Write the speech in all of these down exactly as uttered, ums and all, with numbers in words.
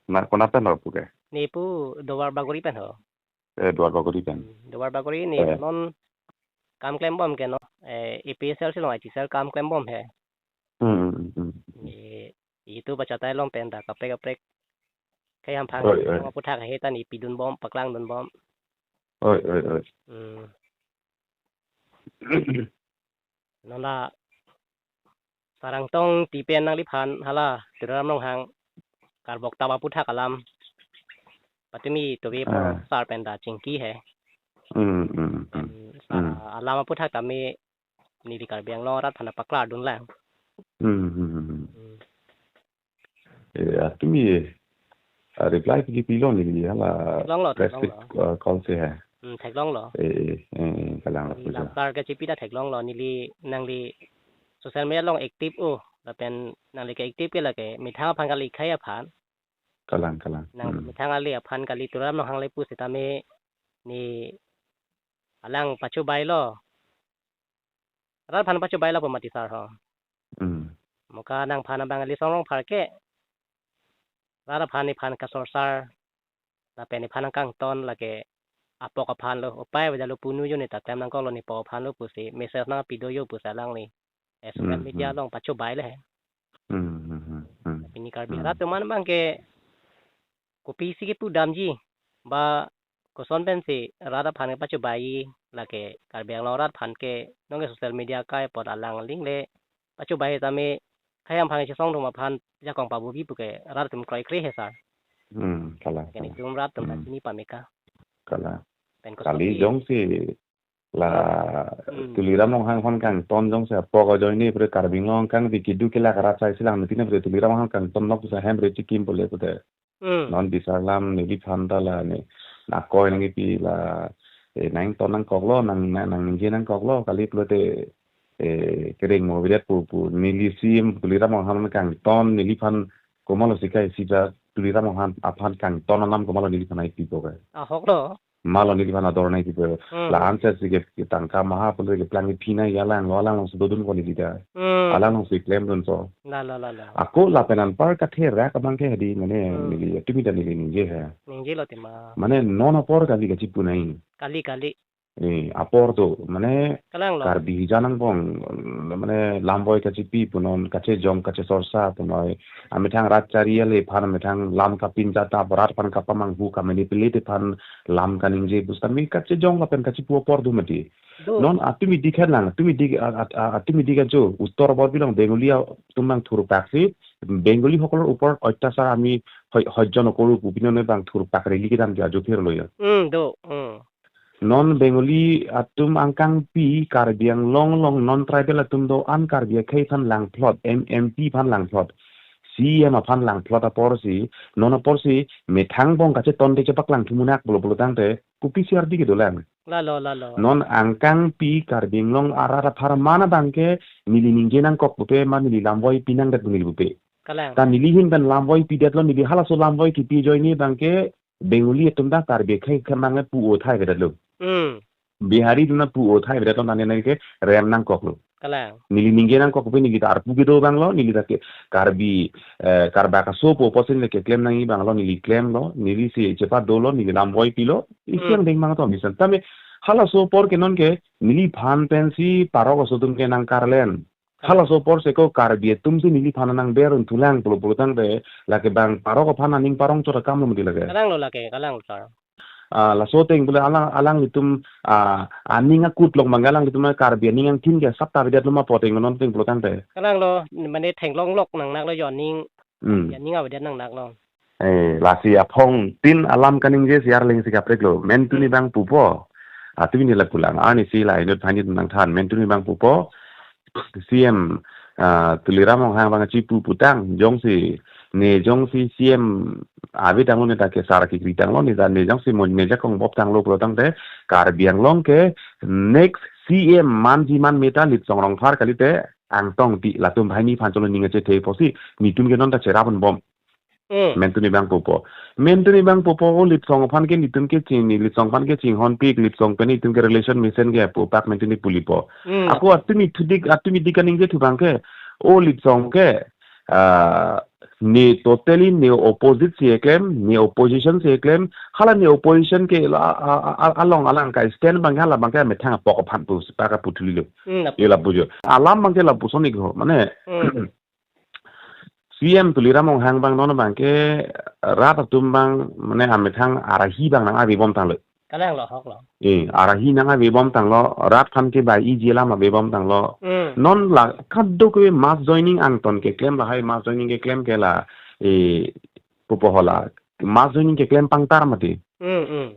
Na kona pen ho pu ke? Ne pu Duar Bagori pen ho. Eh, Duar Bagori pen. Hmm, Duar Bagori ne Eh. non kam klembom ke no. Eh, A P S L C along I T cell kam klembom he. Hmm, hmm, hmm, hmm. Ne itu baca tai long pen ta kaprek kaprek. Khei hamphang Oi, oi. Aphuthak he ta ne pidunbom, paklangdunbom. Oi, oi, oi. Hmm. Non la Sar Angtong Engti pen nangliphan hala Tuliram Ronghang karbok tap aphuthak alam patumi tobe Ah. Sar pen ta chingki he. Hmm, hmm, hmm. Pen sa Hmm. alam aphuthak tame neli Karbi Anglong arat aphan paklardun lang. Hmm, hmm, hmm, hmm. Hmm. Eh, atumi, ah, reply pi pilo neli hala Theklonglo, press theklonglo. Kit, ah, call si he. Hmm, theklonglo. Eh, eh, eh, kalang Neli lapuson. Lamsar ke chipi ta theklonglo, neli nangli social media along active o, lapen nangli ke active ke lake methang aphan kali khei aphan. Kalang, kalang. Nang Hmm. methang ali aphan kali Tuliram Ronghang le pu setame ne alang pachobai lo. Rat aphan pachobai lapu mati sar ho. Hmm. Mo ke nangphan abang Lisong Rongphar ke. Rat aphan nephan kasorsar. Lapen nephan nangkangton lake apok aphan lo. Upai avedet lo punu jo ne ta klem nangkoklo ne po aphan lo pusi. Message nangpi do jo pusi alangli. Eh, social Hmm, media hmm. along pachobai le he. Hmm, hmm, hmm, hmm. Pini Karbi Hmm. rat atum an abang ke kopisi kepudamji ba koson pensi rat aphan kepachobai lake Karbi Anglong rat aphan ke nonke social media akai apot alang aling le pachobai tame khei hamphang chesong atum aphan jakong pabubi pu ke rat atum kroikre he sar. Hmm, kalang, Ke kalang. Netum rat atum Hmm. ta chini pame ke. Kalang. Pen koson Kali si jongsi la Hmm. Tuliram Ronghang aphan kangton jongsi apok ajoine pre Karbi Anglong kangdi kedo kelak rat asai si lang nutine pre Tuliram Ronghang kangton nok sa hem re chikim pule pute. Hmm. Non bisar alam neliphan ta la ne. Nakoi nangkipi la, eh, nangton nangkoklo, nang, nang, nangningje nangkoklo, kali pulote, eh, kereng mo bidet pu, pu, neli C M Tuliram Ronghang kangton, neliphan komatlo si kai si ja Tuliram Ronghang aphan kangton alam komatlo neliphan ai pipo kai. Ahok lo. Malo neliphan ador nai pipo. Hmm. La-an si ke, ke tangka maha pulote keplang kephi nai alang lo, alang alongsi dodun ko neli ta. Hmm. Alang alongsi klemdun so. La, la, la, la. Ako lapen anpar katherak abang ke hadi mane Hmm. neli atumi ta neli ningje he. Ningjelo tema. Mane non apor kali kachipu nai. Kali, kali. Eh, apor do, mane Kalang lo. Karbi hijan angbong, mane lamvoi kachipi punon, kachejong kachesorsa punoi. Amethang rat chari ale aphan, amethang lam kapinjat ta, rat aphan kapamanghu, kamanipulate aphan lam kaningje pusitame kachejong lapen kachipu apor do mati. Do. Non atumi dik hen lang, atumi dik, a, a, a, atumi dik ajo, uttor bor bilong Bengali atum nangthurpaksi, Bengali সকলৰ ওপৰত অত্যাচাৰ আমি সহ-, সহ্য নকৰো, pu pini ne bang thurpak rally kedam ke ajo phir lo ya. Hmm, do. Hmm. Non Bengali atum angkangpi Karbi Anglong along non tribal atum do-an Karbi akhei aphan langphlot, M, M P aphan langphlot, C M aphan langphlot apor si, non apor si methang angbong kachetonde chepaklangthu munak pulo pulo tangte, kopisi ardi kedolang. Lalo, lalo. Non angkangpi Karbi Anglong arat apharman abang ke neli ningje nangkok pupe ma neli lamvoi pinangdet neli pupe. Kalang. Ta neli ahin pen lamvoi pidetlo, neli halaso lamvoi kipi ajoine abang ke Bengali atum ta Karbi akhei kemang pu-o thai vedetlo. Hmm. Bihari atum ta pu-o thai vedetlo, nane nane ke rem nangkoklo. Kalang. Neli ningje nangkok pu neli ta arpu kedo abang lo, neli ta ke Karbi, eh, karbak aso pu pusi neli keklem nangji abang lo, neli klemlo, neli si chepadolo, neli lamvoi pilo, isi Hmm. angdeng mang to misan. Tame halaso apor ke non ke neliphan pensi parok aso atum ke nangkarlen. Halaso apor si ko Karbi atum si neliphan nangberun thulang pulo pulo tangte lake bang parok aphan aning parong chot akam lo mati lake. Kalang lo lake, kalang sar. Ah, laso ateng pule alang, alanglitum, ah, aning akut long bang alanglitum Karbi aning angthin ke sapta vedetlo ma pu ateng non ateng pulo tangte. Kalang lo, mane theklonglok nangnaklo jo aning, Hmm. aning avedet nangnaklo. Eh, lasi aphongtin alam kaningje si arleng si kaprek lo. Mentuni Hmm. bang pupo. Atumi nila pulang. Arnisi la inut phanit nangthan. Mentuni bang pupo. C M, ah, Tuliram Ronghang bang chipu putang. Jongsi, ne jongsi C M ave tanglo ne ta ke sar kekri tanglo ne ta ne jongsi mo ne jakong bop tanglo pulo tangte Karbi Anglong ke next C M manji manme ta Litsong Rongphar kalite Angtong Engti latum banghini aphan cholo ning achethe pusi netum ke non ta cherapdunbom. Hmm. Mentuni bang pupo. Mentuni bang pupo o Litsong aphan ke netum ke chini, Litsong aphan ke chinghonpik, Litsong pen netum ke relation mesen ke pupak mentuni pulipo. Hmm. Ako atumi thudik, atumi dik kaningje thu abang ke, o Litsong ke, ah, Ne totally ne opposite si eklem, ne opposition si eklem, hala ne opposition ke la, a, a, a, along alang ka stand abang hala abang ke methang apok aphan pu, sipaka puthuli lo. Hmm, lapu. Ye lapu jo. Alam abang ke lapuson ik ho, mane, Hmm. C M Tuliram Ronghang abang non abang ke rat atum abang, mane amethang arahi abang nang ave bom tanglo. Kalang lo, hok lo. Eh, arahi nang ave bom tanglo, rat aphan ke bai iji alam ave bom tanglo. Hmm. Non la kadokave mass joining angton keklem lahai mass joining keklem ke la, eh, pupo hala. Mass joining keklem pangtar mati. Hmm, hmm.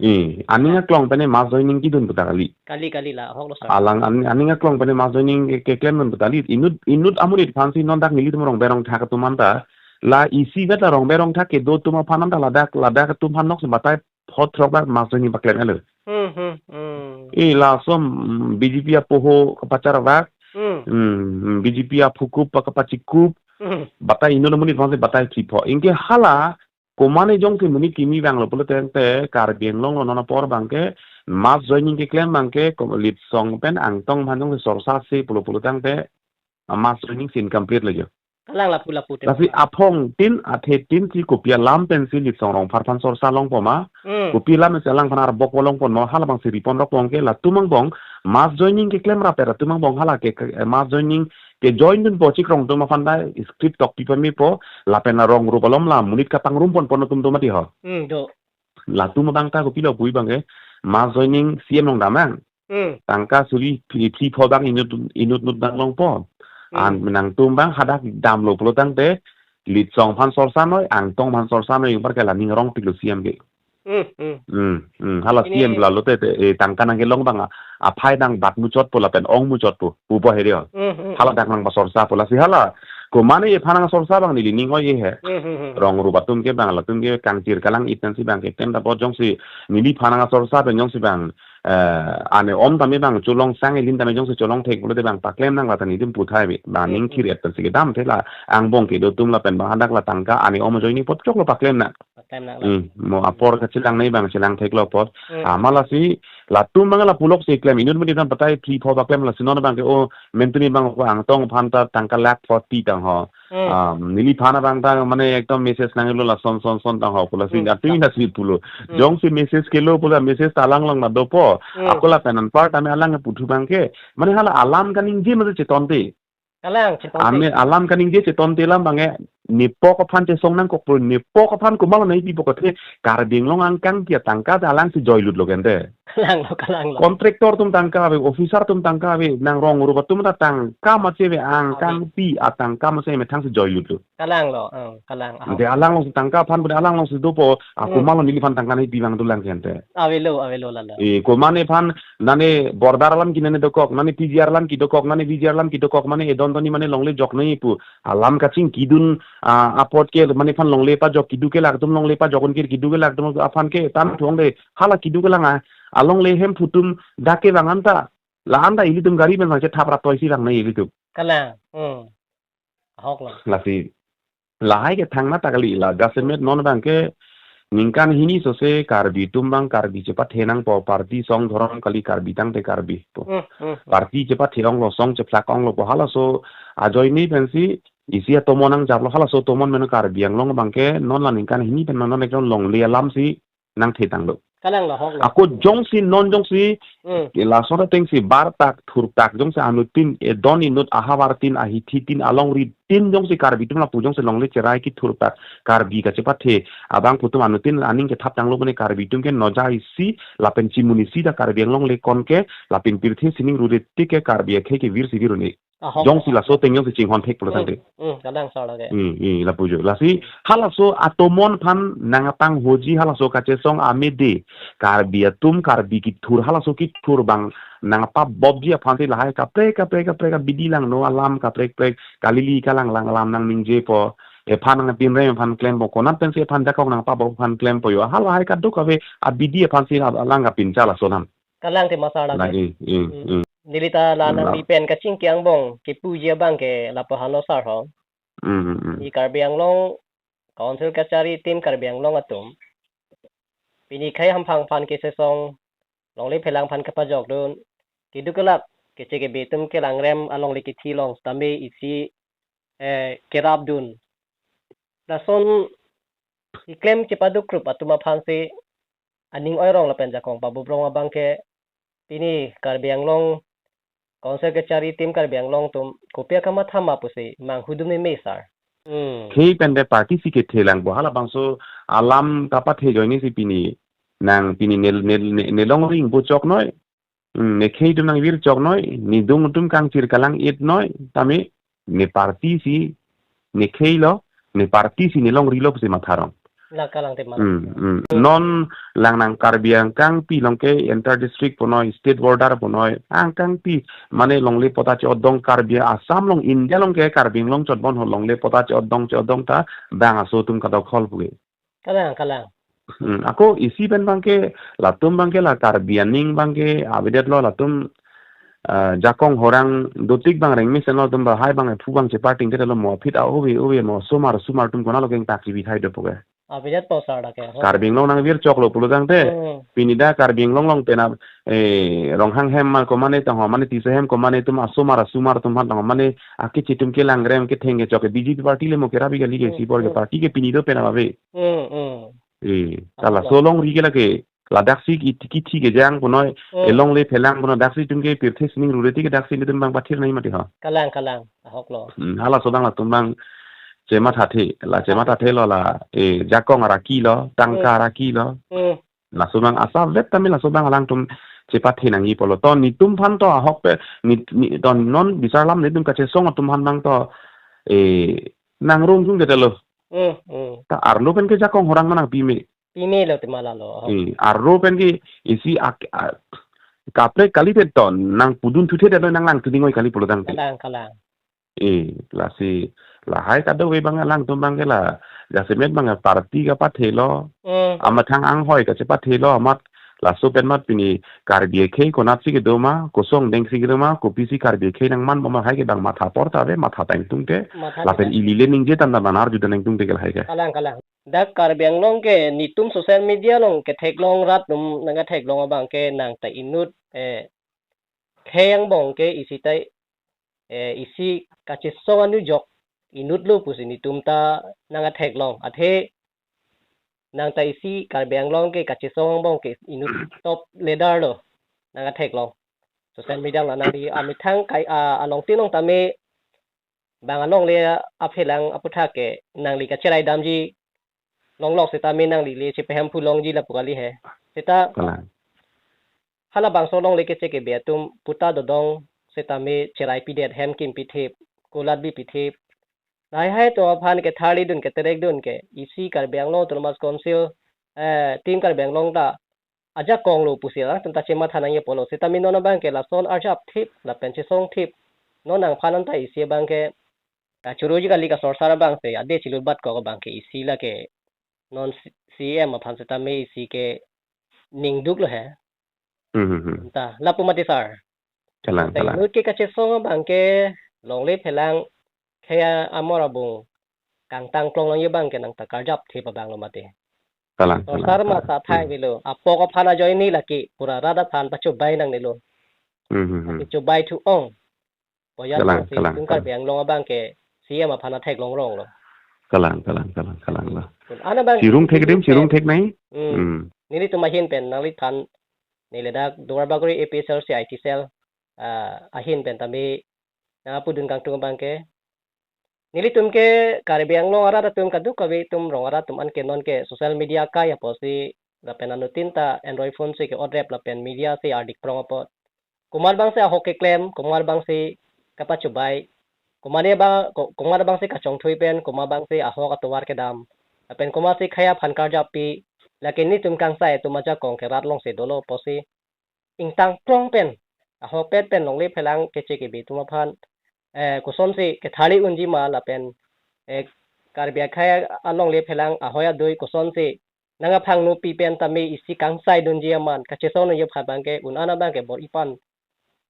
Eh, aning aklong pen mass joining kedun puta kali. Kali, kali la, hok lo sir. Alang an-, aning aklong pen mass joining ke, keklem dun puta kali. Inut, inut amonit aphansi non dak nelitum Rongber Rongthak atum anta. La isivet la Rongber Rongthak kedo atum aphan anta ladak, ladak atum aphan nok si batai phot throk bak mass joining paklem elo. Hmm, hmm, hmm. Eh, laso, mm, B J P apoho kapachar bak. Hmm. Hmm, B J P aphukup pa kapachikup. Hmm. Batai inut amonit aphansi batai thipho. Anke hala, komane jongsi monit kimi vanglo pulo tangte Karbi Anglong lo non apor abang ke mass joining keklem abang ke ko-, Litsong pen Angtong aphan jongsi sorsa se pulo pulo tangte, ah, mass joining si incomplete lo jo. Kalang lapu lapu te Lasi papa. Aphongtin, athetin si kopi alam pensi Litsong Rongphar aphan sorsa longpo ma. Hmm. Kopi alam pensi alangphan arbok po longpo ma, hala abang si ripon rok pon ke latum angbong mass joining keklem rapet latum angbong hala ke, ke, eh, mass joining kejoin dunpo chikrong atum aphan ta script tok pipan mepo, lapen la rong rup alom la monit kapangrum ponpon atum do mati ho. Hmm, do. Latum abang ta kopilo pu abang ke mass joining C M along damnang. Hmm. Tangka suri phli, phli pho abang inut, inut nut abang longpo. Hmm. An nangtum abang hadak damlo pulo tangte Litsong aphan sorsa noi, Angtong aphan sorsa noi, yung par ke la ning rong pilo C M ke. Hmm, hmm. Hmm, hmm. Hala Ini C M lalo te, te, eh, tangka nangkelong abang, a, aphai nangbat muchotpo lapen ong muchotpo, pupo heri ho. Hmm, hmm, Hala hmm. dak nangpasorsapo lasi hala. Komane ephan nangsorsa abang neli ning oi he. Hmm, hmm, hmm. Rong rup atum ke abang, latum ke kangchir kalang-it pensi abang ke tem ta bot jongsi neliphan nangsorsa pen jongsi abang, eh, ane om tame abang cholong sang elin tame jongsi cholong thek pulote abang paklem nang lata netum puthai be. Abang Hmm, ning hmm. khir-et pensi kedam the la angbong kedo atum lapen abang hadak la tangka ane om ajoine apot choklo paklem nang. Paklem nang la. Hmm, mo apor kachelang nei abang chelang theklo apot. Hmm. Ah, ma lasi latum abang la pulok si klem inut mati dan patai phli pho paklem lasi non abang ke o mentuni abang ko Angtong aphan ta tangka lakh forty tang ho. Hmm. Ah, neliphan abang ta mane ekdom message nanglo la son son son tang ho pulo si Hmm. atui na si pulo. Hmm. Jongsi message kelo pulo message ta alang along na dopo. Hmm. Ako lapen anpar tame alang puthu abang ke. Mane hala alam kaningje mane chetonte. Kalang chetonte. Ame alam kaningje chetonte alam abang ke nepok aphan chesong nangkokpo nepok aphan komatlo nangpipo kothe Karbi Anglong angkang pi atangka ta alangsi joilutlo kente. Kalang lo, kalang lo. Contractor atum tangka ave, officer atum tangka ave, nang rong rup atum ta tangka mache ave angkang Ave. pi atangka mache methang si joilutlo. Kalang lo, oh, kalang. Ahok. Ante alang alongsi tangka aphan pu alang alongsi dopo, ako Hmm. komatlo neliphan tangka nangpi abang dolang kente. Avelo, avelo lalo. Eh, komanephan nane border alam ke nane dokok, nane P G R alam ke dokok, nane V G R alam ke dokok, mane edon doni mane longle jok nangji pu. Alam kachingkidun, ah, apot ke manephan longle pajok kedo kelak atum longle pajok un ke kedo kelak atum aphan ke tan thuang de hala kedo kelang a. Alongle hemphu atum dak kevang anta. La anta ilitum gari pen vang chethap rat toi si vang nangji ilitum. Kalang. Hmm. Ahok lo. Lasi lahai ke thangnatta kali la jasemet non abang ke ningkan hini sose Karbi atum abang Karbi chepathe nangpo party song dhorom kali Karbi tangte Karbi po. Hmm, hmm, hmm. Party chepathe onglo song chephlak onglo po halaso ajoine pensi isi atomon nangjaplo halaso atomon meno Karbi Anglong abang ke non la ningkan hini pen non ekdom longle alam si nangthe tanglo. Kalang lo hok lo. Ako jongsi non jongsi Hmm. ke lason atengsi bartak thurtak jongsi anuttin edon inut ahavartin ahithitin alongritin jongsi Karbi atum lapu jongsi longle cherai kethurtak Karbi kachepathe abangphu atum anuttin aning kethap tanglo mane Karbi atum ke noja isi lapen chimun isi ta Karbi Anglong le kon ke lapen pirthe sining rure tik ke Karbi akhei ke vir si vir un-e. Ahok. Jongsi laso ateng jongsi chinghon thek pulo Hmm, tangte. Hmm, kalang sir lake. Hmm, hmm, lapu jo. Lasi halaso atomon aphan nangpanghoji halaso kachesong amede. Karbi atum Karbi kethur halaso kethur abang nangpabobji aphansi lahai kaprek kaprek kaprek abidi langno alam kaprek kaprek kalili kalanglang alam nangningjepo. Ephan nangpinrem aphan klempo konat pensi ephan jakong nangpabob aphan klempo jo. Halahai kadokave abidi aphansi alang kapincha laso nam. Kalang te ma sir lake. Lagi, hmm, Hmm. hmm. Neli ta la Hmm, nangli la. pen kachingki angbong kepuji abang ke lapu hano sir ho. Hmm, hmm, hmm. I Karbi Anglong Council kachari tim Karbi Anglong atum. Pini khei hamphang aphan kechesong longle phelang aphan kepajokdun. Kedo kelak keche kebe atum kelangrem alongle kethi along sitame isi, eh, kerapdun. Lason keklem chepaduk krup atum aphansi aning oirong lapen jakong pabup rong abangke pini Karbi Anglong Council kechari team Karbi Anglong atum kopi akamatha ma pusi manghudum meme sir. Hmm. Khei pen de party si kethe lang bo halabangso alam kapathe ajoine si pini nang pini ne ne ne, ne longri ingbo choknoi. Hmm, ne khei atum nangvirchoknoi, ne dung atum kangchir kalang-etnoi, tame ne party si ne kheilo, ne party si ne longrilo pusi matharong. La kalang te ma. Hmm, hmm. Non lang nang Karbi angkangpi along ke inter district punoi, state border punoi, angkangpi mane longle pota chodong Karbi Assam along India along ke Karbi Anglong chotbon ho longle pota chodong chodong ta bang aso atum kadokkhol puke. Kalang, kalang. Hmm, ako isi pen abangke latum abangke la Karbi aning abangke avedetlo latum ah, jakong horang dotik bang rengmi senlo atum ba hai bang phu bang cheparting te lo mo phit a uve uve mo sumar sumar atum konalo kengtak chibi thai dopo ke. Avedetpo sir lake. Karbi Anglong nangvirchoklo pulo tangte. Hmm. Pini da Karbi Anglong along pen a, eh, Ronghang hem ma komane tang ho mane Tisa hem komane atum asumar asumar atum han tang ho mane akechi atum kelang rem ketheng kechok ke B J P party le mo kerabi kali ke Hmm, si bor ke hmm. Party ke pini do pen ave. Hmm, hmm. Eh, Alo. Tala so longri ke lake ladaksi ki ki thi kejang punoi Hmm. Elongle phelang punoi daksi atum ke pirthe sining rureti ke daksi atum bang pathir nai mati ha. Kalang, kalang. Ahoklo. Hmm, halaso abang latum abang chemathathe, la chemathathelo la, eh, jakong araki lo, tangka Hmm. araki lo. Hmm. Laso abang asavet tame laso abang alangtum chepathe nangji pulo. To netum aphan to ahok pen, ne, ne, to non bisar alam netum kachesong atum aphan abang to, eh, nangrung sungdetlo. Hmm, hmm. Ta arlo pen ke jakong horang ma nangpi me. Pimelo te ma lalo. Eh, arlo pen ke isi ak, a, kaprek kali pen to nangpudun thuthe detlo nanglang tudingoi kali pulo tangte. Kalang, kalang. Eh, lasi lahai kadokave abang alangtum abangke la jasemet abang party kapathelo. Hmm. Amathang anghoi kachepathelo amat laso pen mat pini Karbi akhei konatsi kedo ma, kosong dengsi kedo ma, kopisi Karbi akhei nangman bom ma hai ke abang matha apor ta ave, matha ta ingtungte. Matha lapen ta. Ili le ningje tanda manar juda ningtungte ke lahai ke. Kalang, kalang. Dak Karbi Anglong ke netum social media along ketheklong rat atum nangketheklong abangke nang ta inut, eh, khei angbong ke isi ta, eh, isi kachesong anujok inutlo pusi netum ta nangketheklong. Athe nang ta isi Karbi Anglong ke kachesong angbong ke inut top leader lo nangketheklong. Social media along nangli amethang kai a, along tinong tame bang alongle aphelang aputhak ke nangli kacherai damji longlok setame nangli le chepahemphu longji lapu kali he. Seta kalang. Halabangso longle keche kebe atum puta dodong setame cherai pidet hem kim pithip, kulat bi pithip. Lahai hai atum aphan ketharlidun keterekdun ke isi Karbi Anglong Autonomous Council, eh, team Karbi Anglong ta ajakong lo pusi alangtum ta chematha nangji pulo. Setame non abangke lason arjap thip, lapen chesong thip. Non nangphan anta isi abangke, ah, churuji kali kasorsar abangsi, ade chilutbat kok abangke isi lake. Non C-, C M aphan setame isi ke ningduklo he. Hmm, hmm, hmm. Ta, lapu mati sir. Kalang, ta kalang. Inut ke kachesong abangke longle phelang khei amor abung kangtangklong longji abangke nang ta karjap thip abang lo mati. Kalang, kalang, sorsar ma kalang. Sa thai Hmm. Avelo. Apok aphan ajoine lake pura rat aphan pachobai nangnelo. Hmm, hmm, hmm. Lake chobai thu-ong. Poyan kalang, pusi kalang, tung kalang. Karbi Anglong abangke C M aphan atheklong rong lo. Kalang, kalang, kalang, kalang lo. Pun ana abang sirung thek dim, sirung thek nai. Hmm. Hmm. Nelitum ahin pen nangliphan neli dak Duarbagori A P H L C I T cell, ah, ahin pen tame nangpudun kangtung abangke. Nelitum ke Karbi Anglong arat atum kadokave atum rong arat atum anke non ke social media akai apotsi lapen anuttin ta Android phone si ke-otrep lapen media si ardik prong apot. Komat abangsi ahok keklem, komat abangsi kapachobai, komat abang, ko-, komat abangsi kachongthui pen, komat abangsi ahok atovar kedam. Lapen komatsi khei aphan karjap pi, lake netum kangsai atum ajakong ke rat alongsi dolo pusi ingtangklong pen, ahokpet pen longle phelang keche kebe atum aphan, eh, kosonsi ketharli unji ma lapen, eh, Karbi akhei alongle phelang ahoi adoi kosonsi nang aphangno pi pen tame isi kangsai dunji aman, kachesong dunji aphan abangke un-an abangke bor-ipan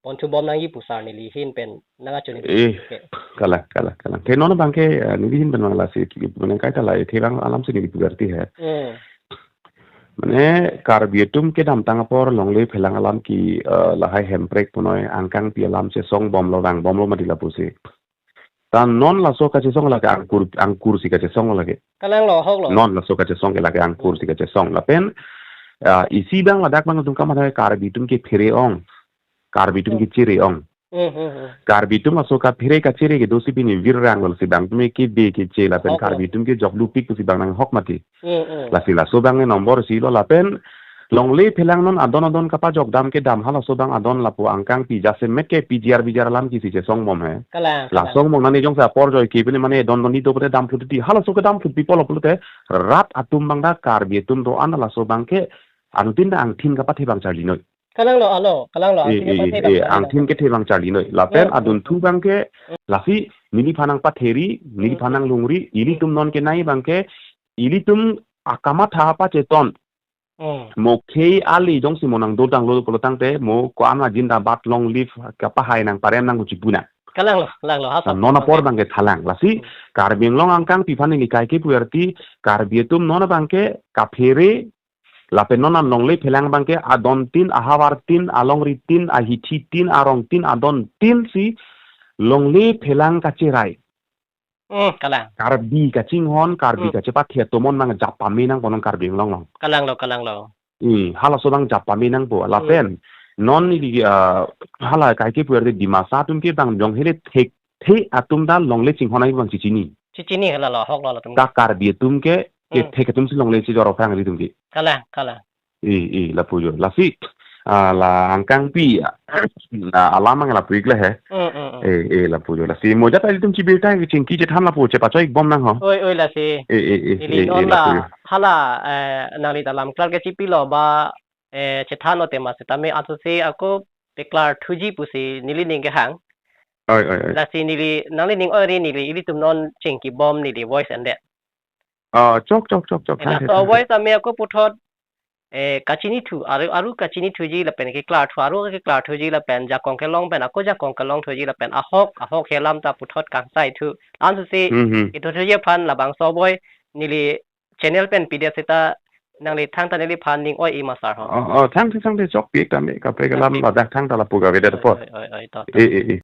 ponthu bom nangji pu sar neli ahin pen nangkachini. Eh, ke. Kalang, kalang, kalang. Ke non abangke, eh, neli ahin pen abang lasi, ki, mane kaita la, eh, the abang alamsi neli pugarti he. Hmm. Mane Karbi atum kedamtang apor longle phelang alam ke, eh, lahai hemprek punoi angkangpi alam chesong bomlo vang bomlo mati lapusi. Ta non laso kachesong lake angkur, angkur si kachesong lake. Kalang lo, hok lo. Non laso kachesong ke lake angkur si kachesong. Lapen, ah, isi abang ladak abang atum kamatha Karbi atum ke phere ong. Karbi atum ke chere ong. Hmm, hmm, hmm. Karbi atum laso kaphere kachere kedo si pini virrang lo si abang atum ke be keche lapen Hok lo. Karbi atum ke joklu pik si abang nanghok mati. Hmm, hmm. Lasi laso abang ne nombor isi lo lapen longle phelang non adon adon kapajok dam kedam halaso abang adon lapu angkangpi jasemet ke P G R B G R alam ke si chesong bom he. Kalang, kalang. Laso mong nani jongsi apor joi ke pini mane don don ni do pute dam phlut ti halaso kedam phlut pi polo pulote rat atum abang ta Karbi atum do-an laso abang ke anuttin ta angthin kapathe abang charli noi. Kalang lo, alo, kalang lo, Eh, angthin eh, kapathe eh, abang eh, charli angthin noi. Kethe abang charli noi. Lapen Hmm, hmm. adunthu abang ke Hmm. lasi neliphan nangpatheri, neliphan Hmm. nanglungri, ilitum non kenai abang ke ilitum akamatha pacheton. Hmm. Mo khei ali jongsi mo nangdodang lo pulo tangte mo ko-an ma jindabad long live kapahai nang parem nang kuchipuna. Kalang lo, kalang lo, ha, Sa sa, non apor sa. abang ke thalang. Lasi Hmm. Karbi Anglong angkangpi aphan neli kaike pu arti Karbi atum non abang ke kaphere lapen non alongle phelang abang ke adon tin, ahavar tin, alongri tin, ahithi tin, arong tin, adon tin si longle phelang kacherai. Hmm, kalang. Karbi kachinghon, Karbi Hmm. kachepathe atum non abang jap pame nangpo non Karbi Anglong along. Kalang lo, kalang lo. Hmm, halaso abang jap pame nangpo. Lapen, Hmm. non neli, ah, hala kaike pu arti Dimasa atum ke abang jong hele thekthe atum ta longle chinghon ai abang chichini. Chichini hala lo, hok lo latum Ta ke. Karbi atum ke, ke Hmm. thek atum si longle chijor aphrang ilitum ke. Kalang, kalang. Eh, eh, lapu jo. Lasi, ah, la angkangpi, ah, la alam ang lapu ik le he. Mm, mm, mm. Eh, eh, lapu jo. Lasi mo jat ilitum chibirta ke chingki chethan lapu chepachoi ik bom nang ho. Oi, oi, lasi. Eh, eh, eh, Neli eh, non eh, la lapu jo. hala, eh, nangli ta lam klar ke chipilo ba, eh, chethan o tema setame aso si ako peklar thuji pusi neli ning kehang. Oi, oi, oi. Lasi neli nangli ning oi ri neli ilitum non chingki bom neli voice endet. Ah, chok, chok, chok, chok. Eh, Thank you, laso thank you. voice ame ako puthot, eh, kachinithu, aru, aru kachinithuji lapen keklarthu, aru keklarthuji lapen jakong kelong pen, ako jakong kelongthuji lapen ahok, ahok he alam ta puthot kangsaithu. Ansi, Hmm, hmm. ithothuji aphan labangso boi neli channel pen pidetsi ta nangli thangta neliphan ning oi-i ma sir ho. Oh, oh, thank you, thank you, chokpik tame, kaprek alam Thank you. ladak thangta lapu kavedet apot. Oi, oi, oi, oi, to, to. Eh, eh, eh.